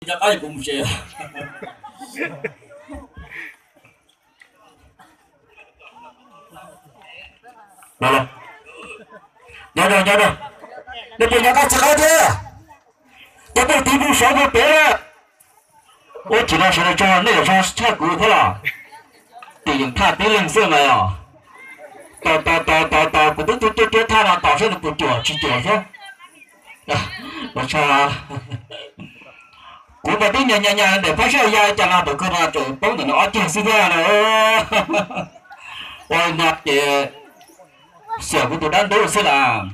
Rov qab kuv mus tsev. Los los. Nyob nyob nyob, nej puas nyob qab txiv qab thiab? Cov pej tib mus saib mus pem. Ua tsis no sawv daws tso nej yuav tso tshaj kuv thiab los. Tim yeem thaj tib leeg xwb mas yog. Tos tos tos tos tos kuv twb twb twb thaj no tos saib nws puas cuam tsis cuam thiab. Kuv mas twb nyas nyas nyas ntawm phab sab ya cas no tus kawg no tseem poob ntawm no ob cag xwb thiab na. Ua no ces xiam kuv tus dab ntub xwb las.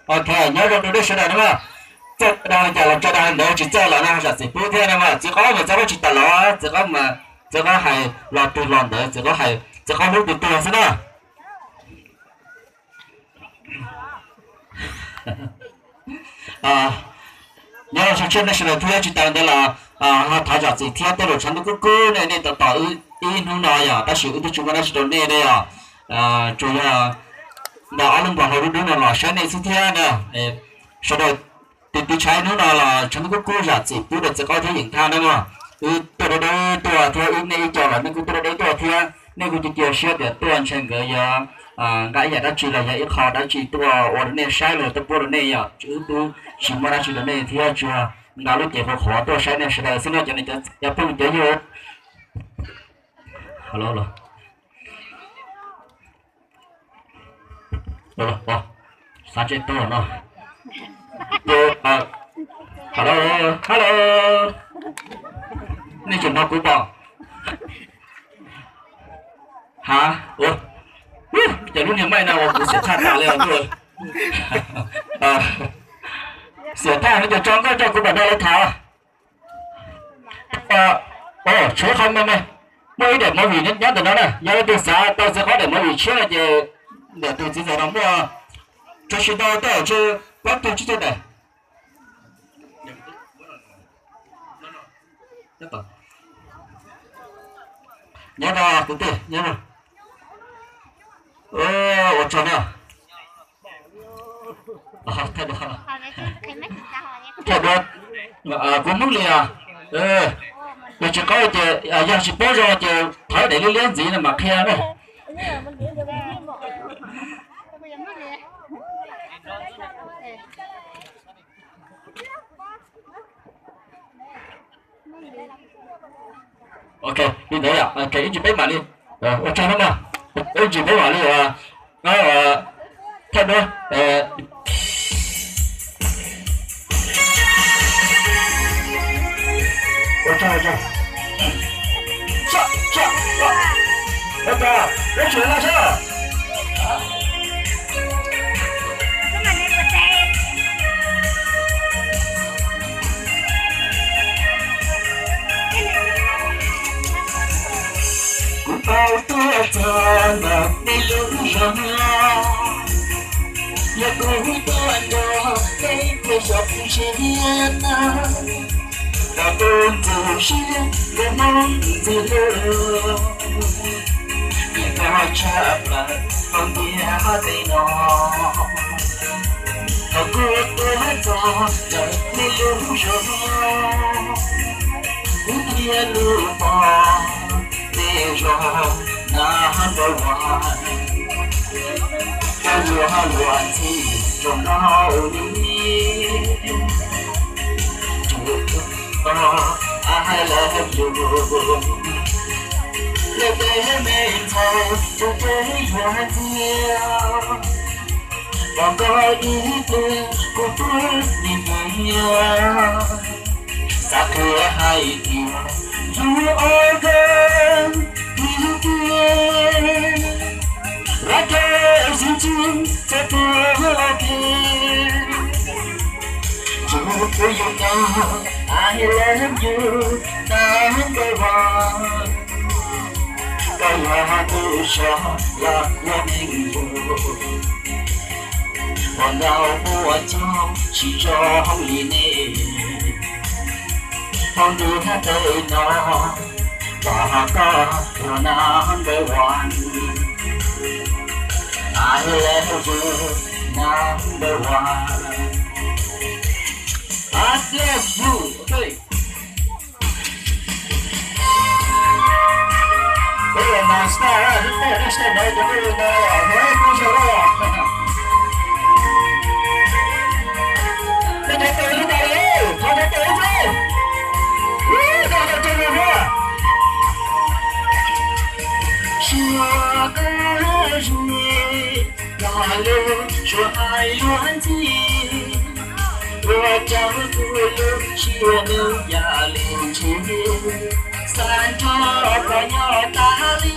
Ok, nyob zoo rau nej sawv daws na mas. Txawj dag li cas los tso dag li ntawd, tsis txawj los no zam txim pub thiab na mas. Txiv qaub mas txiv qaub tsis tas los, txiv qaub mas txiv qaub hais los twg los ntawd, txiv qaub hais txiv qaub hlub tus tuag xwb na. Nyob zoo tshiab nej sawv daws thiab, tsis tas li ntawd los ho thov zam txim thiab, tej zaum tshav ntuj kub kub ne nej tos tos wb ib hnub no yog, tab sis wb twb tsis muaj dab tsi rau nej ne yog. Tsuas yog ntawm ob lub npos hauv dub dub no los saib nej xwb thiab na. Sawv daws tiv tiv tshav ib hnub no los tshav ntuj kub kub zam txim pub rau txiv qaub thiab yeem thaj na mog. Wb tuaj deb deb tuaj thiab, wb nej ib co los nej kuj tuaj deb deb tuaj thiab, nej kuj cia cia siab tias tuaj ntshe nkawd yuav nqa ib yam dab tsi los yog ib qho dab tsi tuaj ua rau nej saib los tuaj pub rau nej yom. Wb twb tsis muaj dab tsi rau nej thiab, tsuas nqa lub cev qhuav qhuav tuaj saib nej sawv daws xwb no, cov niam cov txiv cov phooj cov ywg. Xav tseem tuaj no. Hello, hello. Nej tseem hnov kuv pom? Ha, ua, cov lub niag maij no ua kuv xiam thaj tas li os. Xiam thaj no ces tso nkauj tso kuv pam no los tham. Tshuav qhov me me, muaj ib daim movie nyob ntawm no na, yog leej twg xav tau txiv qaub daim movie tshiab no ces ntawm tus txiv ntxawm no muaj, tsuas tsis ntau tej tsuas plaub tug tsib tug daim. Nyob kwv tij, nyob, ua tsaug na. Thaij duab, kuv Hmoob Lis, yog tsis qaub ces, yog tsis paub zoo ces thov daim liab liab ntxiv no mam qhia na. Ok, li ntawd yom, ok, ib ntsis peb mam li, ua tsaug na mog, ib ntsis peb mam li, thaj duab. Ua tsaug, ua tsaug. Ua tsaug, ua tsaug, ua tsaug. Kuv tau tuaj txog ntawm nej lub zos no, yog kuv tuaj nrog nej peb zos peb zos na, tau tuaj ntxim siab nkauj Hmoob ntxim hlub, niam nkauj tshaj plaws hauv ntiaj teb no. Thaum kuv tuaj txog ntawm nej lub zos, kuv thiaj li pom nej zos number one. Koj yuav luag ntxhi zoo no li, I love you. Lawv tej me ntxhais tus twg yuav ntxias, pom koj ib pliag kuv twb nim nyiam. Xav qhia hais tias you are the beauty, like a zim tsim txoj kev. Tsuas pub yus nyob, I love you, number one. Koj yog tus zog los yog neeg yug, ua ntau ua coob tsis zoo li nej. Hauv ntiaj teb no, pom koj yog number one. I love you, number one. I love you, okay. Start, lub toj, lub start no cov no no, no, no, no, no. Thov cov tes lub tau, thov cov tes lub tau. Ub, no no, cov no no. Suav koj lub zis, no lub suav hais luag ntxhi, ua rau kuv lub siab nws ya lub ntsig, xa nrog koj nyob tas li.